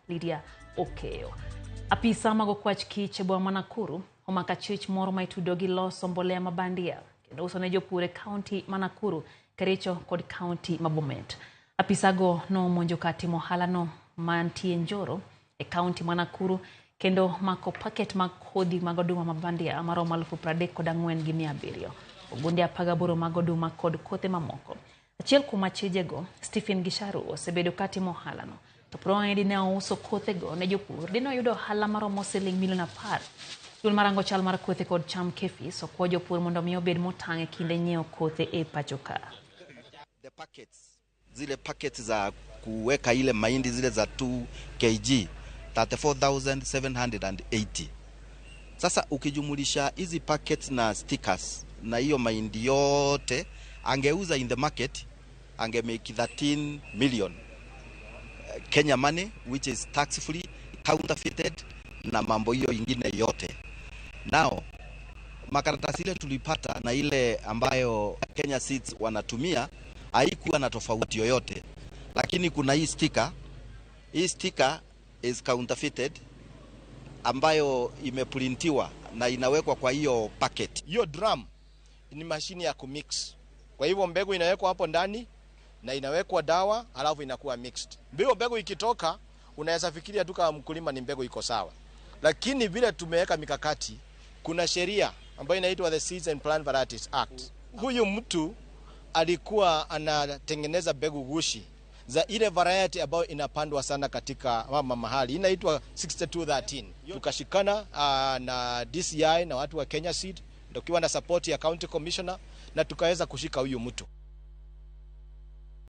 Lydia Okeyo. Apisa mag okwach kich e boma ma Nakuru omako achich moro ma itudo gi loso mbolea ma bandia kendo uso ne jopur e kaunti ma Nakuru, Kericho kod kaunti ma Bomet. Apisago nomonjo kar timo ohalano mantie Njoro e kaunti ma Nakuru kendo mako paket mag kodhi mag oduma ma bandia maromo 34,700, ogunde 18 mag oduma kod kothe mamoko. Achiel kuom achijego, Stephen Gisharu, osebedo ka timo ohalano. To po dine ouso kothego ne jopur, dine oyudo ohala maromo siling milion 10. Duol marango chal mar kothe kod cham KEPHIS okwayo jopur mondo mi obed motang' e kinde nyiewo kothe e pacho ka. The packets, zile packets za kuweka ile mahindi zile za 2 kg 34,780. Sasa ukijumulisha hizi packets na stickers na hiyo mahindi yote angeuza in the market ange make 13 million Kenya money which is tax free, counterfeited na mambo hiyo ingine yote. Now makaratasi ile tulipata na ile ambayo Kenya Seeds wanatumia haikuwa na tofauti yoyote, lakini kuna hii sticker. Hii sticker is counterfeited ambayo imeprintiwa na inawekwa kwa hiyo packet. Hiyo drum ni mashini ya kumix. Kwa hivyo mbegu inawekwa hapo ndani na inawekwa dawa, alafu inakuwa mixed. Mbegu mbegu ikitoka, unaweza fikiria tu kama mkulima ni mbegu iko sawa, lakini vile tumeweka mikakati, kuna sheria ambayo inaitwa the Seeds and Plant Varieties Act. Huyu mtu alikuwa anatengeneza mbegu gushi za ile variety ambayo inapandwa sana katika mama mahali inaitwa 6213. Tukashikana na DCI na watu wa Kenya Seed, tukiwa na support ya county commissioner na tukaweza kushika huyu mtu.